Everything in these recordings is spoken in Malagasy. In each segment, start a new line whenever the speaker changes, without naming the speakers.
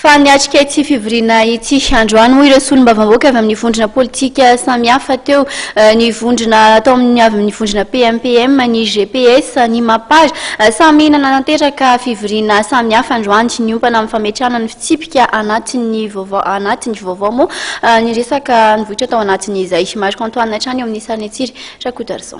Fa niatrika ity fivoriana ity androany moa ireo solombavambahoaka avy amin'ny vondrona politika samihafa teo, ny vondrona atao amin'ny avy amin'ny vondrona PMPM, ny GPS, ny Mapar. Samy nanatanteraka fivoriana samihafa androany niompana amin'ny fametrahana ny fitsipika anatin'ny vaovao anatiny vaovao moa ny resaka nivoitra tao anatin'izay. Marc Antoine hatrany eo amin'ny sarin'i Rakotoarison.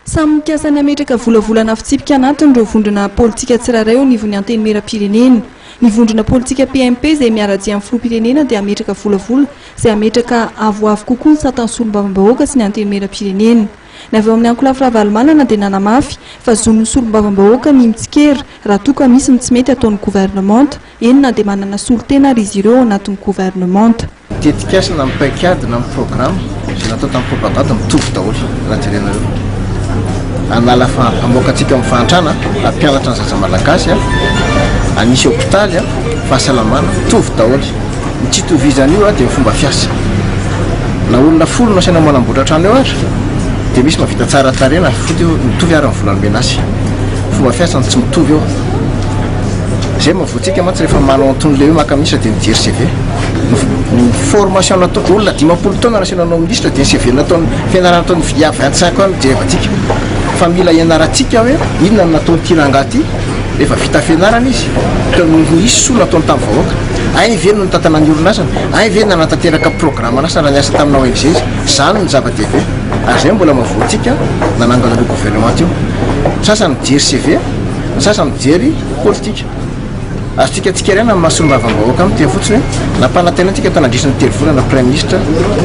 Samy mikasa ny hametraka volavolana fitsipika anatiny ireo vondrona politika tsirairay eo anivon'ny Antenimierampirenena. Ny vondrona politika PMP izay miara-dia amin'ny filoham-pirenena dia hametraka volavola izay hametraka avoavo kokoa ny satan'ny solombavambahoaka sy ny Antenimierampirenena. Ny avy ao amin'ny ankolafy Ravalomanana dia nanamafy fa zon'ny solombavambahoaka ny mitsikera raha toa ka misy ny tsy mety ataon'ny governemanta, eny na dia manana solontena ary izy ireo ao anatin'ny governemanta.
Tetikasa na ny paikady na ny programa izay natao tamin'ny propagande mitovy daholo raha jerenareo. Hanala fa hamoaka antsika amin'ny fahantrana, hampianatra ny zaza malagasy, hanisy hopitaly, fahasalamana, mitovy daholo. Ny tsy itovizan'io dia ny fomba fiasa. Na olona folo no asaina manamboatra trano eo ary dia misy mahavita tsara tarehy na foty eo, mitovy ary ny vola nomena azy. Fomba fiasa no tsy mitovy eo. Izay mahavoantsika mantsy rehefa manao an'itony le hoe maka minisitra dia mijery CV. Ny formation natao, olona 50 taona nasaina nanao minisitra dia ny CV nataony, fianarana nataony via 25 ans no jerevantsika. Fa mila ianarantsika hoe inona no nataon'ity rangahy ity rehefa vita fianarana izy, teo nisy soa nataony tamin'ny vahoaka. Hainy ve no nitantana ny orinasany? Hainy ve nanatanteraka programan'asa raha niasa tamina ONG izy? Izany no zava-dehibe. Ary izay no mbola mahavoantsika nanangana an'io gouvernement io. Ny sasany mijery CV, ny sasany mijery politika. Azontsika tsikeraina amin'ny maha solombavambahoaka aminy teny fotsiny hoe nampanantenaina antsika tao nandritry ny telo volana praiminisitra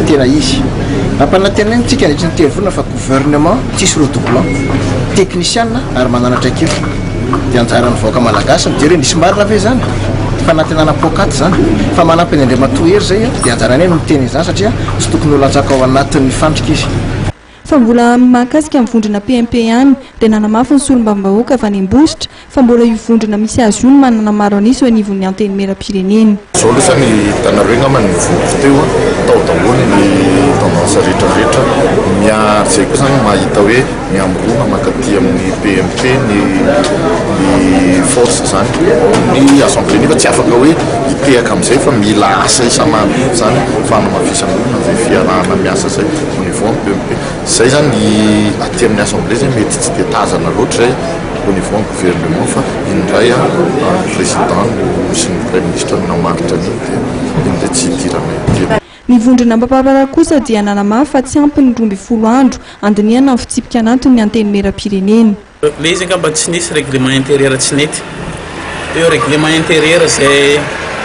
tena izy. Nampanantenaina antsika nandritry ny telo volana fa gouvernement tsisy redoublant, teknisiana ary manana traikefa. Dia anjaran'ny vahoaka malagasy mijery hoe nisy marina ve izany? Fanantenana poakaty izany. Fa manampy an'i Andriamatoa Hery izay dia anjaranay no miteny izany satria tsy tokony ho latsaka ao anatin'ny fandrika izy.
Fa mbola amin'ny mahakasika ny vondrona PMP ihany dia nanamafy ny solombavambahoaka avy any Ambositra fa mbola io vondrona misy azy io no manana maro an'isa eo anivon'ny Antenimierampirenena.
Zao aloha zany hitanareo angamba ny voky teo an, tao daholo ny tendance rehetra rehetra, miary zay koa zany mahita hoe mihamorona mankaty amin'ny PMP ny ny force zany, ny assemblée nefa tsy afaka hoe hitehaka amizay fa mila asa isan'andro zany fanamafisana olona zay fiarahana miasa zay. Au niveau ny PMP. Zay zany ny aty amin'ny assemblée zay mety tsy dia tazana loatra zay au niveau ny gouvernement fa iny indray an ny président no sy ny praiminisitra no namaritra an'iny dia iny indray tsy idiranay kely.
Ny vondrona Mpapara kosa dia nanamafy fa tsy ampy ny 12 andro handinihana ny fitsipika anatin'ny Antenimierampirenena.
Le izy angamba tsy nisy règlement intérieur tsy nety. Io règlement intérieur izay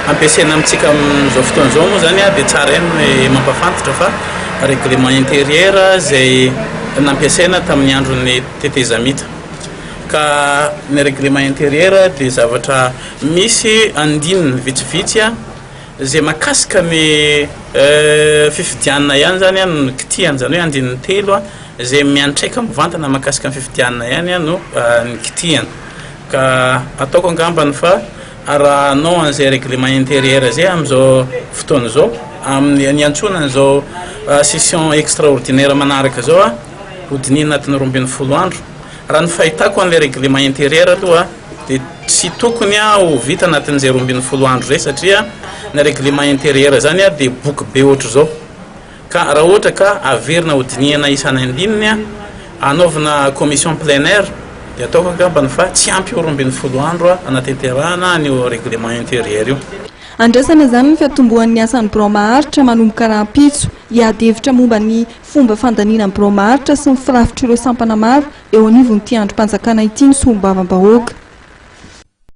ampiasaina amintsika amin'izao fotoana izao moa zany dia tsara ihany ny mampafantatra fa règlement intérieur izay nampiasaina tamin'ny andron'ny tetezamita. Ka ny règlement intérieur dia zavatra misy andininy vitsivitsy Izay mahakasika ny fifidianana ihany izany no nikitihana, izany hoe andininy telo izay miantraika mivantana mahakasika ny fifidianana ihany no nikitihana. Ka ataoko angambany fa raha hanao an'izay règlement intérieur izay amin'izao fotoana izao, amin'ny niantsoana an'izao session extraordinaire manaraka izao, hodinihina anatin'ny 12 andro. Raha ny fahitako an'ilay règlement intérieur aloha dia tsy tokony ho vita anatin'izay 12 andro izay satria ny règlement intérieur izany dia boky be ohatr'izao ka raha ohatra ka averina ho dinihana isan'andininy anaovana commission pleinaire dia ataoko angambany fa tsy ampy io 12 andro hanatanterahana an'io règlement intérieur io.
Andrasana izany ny fiatombohan'ny asan'ny birao maharitra manomboka rahampitso. Hiady hevitra momba ny fomba fandaniana ny birao maharitra sy ny firafitr'ireo sampana maro eo anivon'ity andrim-panjakana ity ny solombavambahoaka.